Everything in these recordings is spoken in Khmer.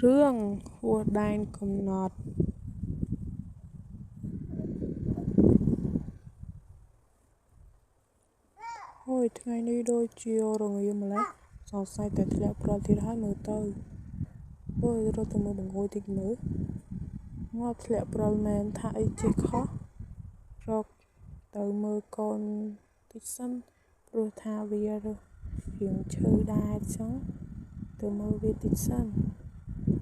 រឿង ហួសដែនកំណត់ ហូយ ថ្ងៃនេះដូចជារងាម្ល៉េះ សង្ស័យតែធ្លាក់ព្រិលទៀតហើយមើលទៅ អូយ រត់ទៅមើលបង្អួចតិចមើល ងាប់ធ្លាក់ព្រិលមែនថាអីចេះខុស រកទៅមើលកូនតិចសិន ព្រោះថាវារៀងឈឺដែរចឹង ទៅមើលវាតិចសិន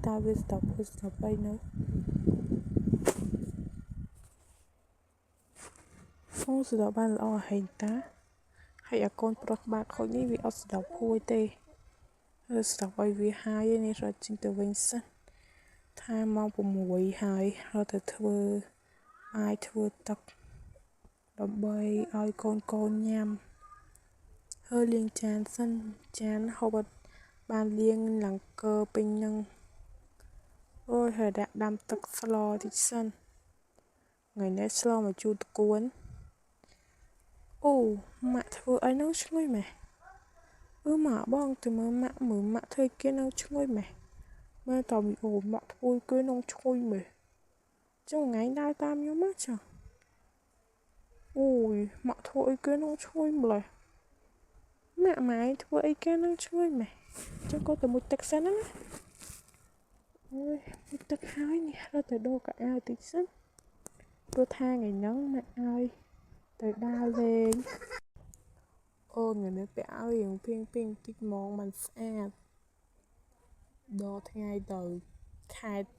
តើវាស្តុបហួសស្តុបអីនៅ អូស្ដាប់បានល្អហែងតា ហើយអាកូនប្រុសក្បាលខូចនេះវាអត់ស្ដាប់ហួយទេ ស្ដាប់ឲ្យវាហើយនេះរត់ចេញទៅវិញសិន ថាម៉ោង6ហើយ រត់ទៅធ្វើបាយធ្វើទឹកដើម្បីឲ្យកូនកូនញ៉ាំ ហើយលាងចានសិន ចានហូបអត់បានលាងឡើងកើពេញនឹង អូយ ហើយដាក់ដាំទឹកស្លតិចសិន ថ្ងៃនេះស្លមកជូរតកួន អូម៉ាក់ធ្វើអីនឹងឈ្ងុយម៉េះ អឺម៉ាក់បងទៅមើលម៉ាក់មើលម៉ាក់ធ្វើគេនឹងឈ្ងុយម៉េះ មើលតមីអូម៉ាក់ធ្វើគេនឹងឈ្ងុយម៉េះ ចុះថ្ងៃដើរតាមខ្ញុំមកចុះ អូយម៉ាក់ធ្វើអីគេនឹងឈ្ងុយម្លេះ ម៉ាក់ម៉ែធ្វើអីគេនឹងឈ្ងុយម៉េះ ចុះក៏ទៅមុជទឹកសិនណា អូយមុជទឹកហើយនេះរត់ទៅដូរកៅអៅតិចសិន ព្រោះថាថ្ងៃហ្នឹងម៉ាក់ឲ្យទៅដើរលេង អូថ្ងៃនេះពាក់ឲ្យរៀងពីងពីងតិចហ្មងมันស្អាត ដល់ថ្ងៃទៅខេត្ត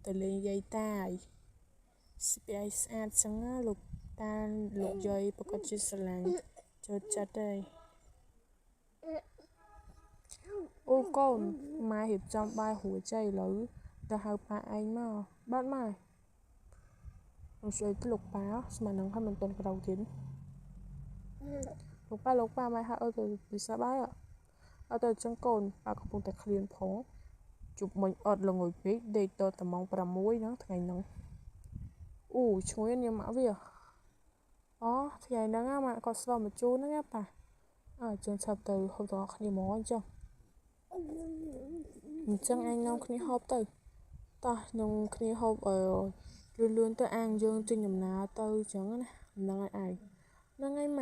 ទៅលេងយាយតាយស្ពាយស្អាតចឹងណា លោកតាលោកយាយប្រកាសជាស្រឡាញ់ចូលចិត្តហើយ អូកូនម៉ែរៀបចំបាយរួចចៃឥឡូវទៅហៅប៉ាឯងមក បាទម៉ែ មកជួយលោកប៉ាស្មាននឹងឲ្យមិនទាន់ក្រៅទៀត លោកប៉ាលោកប៉ាម៉ែហៅឲ្យទៅពិសាបាយអត់ទៅចឹងកូនប៉ាកំពុងតែឃ្លានផង ជប់មិញអត់ល្ងុយពេក ដេកតតែម៉ោង6ហ្នឹងថ្ងៃហ្នឹង អូឈ្ងុយញ៉ាំម៉ាក់វា អូថ្ងៃហ្នឹងម៉ាក់គាត់ស្លមកជូរហ្នឹងប៉ា អើចឹងឆាប់ទៅហូបទាំងអស់គ្នាហ្មងអញ្ចឹង អញ្ចឹងឯងនាំគ្នាហូបទៅ តោះខ្ញុំគ្នាហូបឲ្យលឿនលឿនទៅអាងយើងចេញដំណើរទៅអញ្ចឹងណា ហ្នឹងហើយឯងហ្នឹងហើយម៉ាក់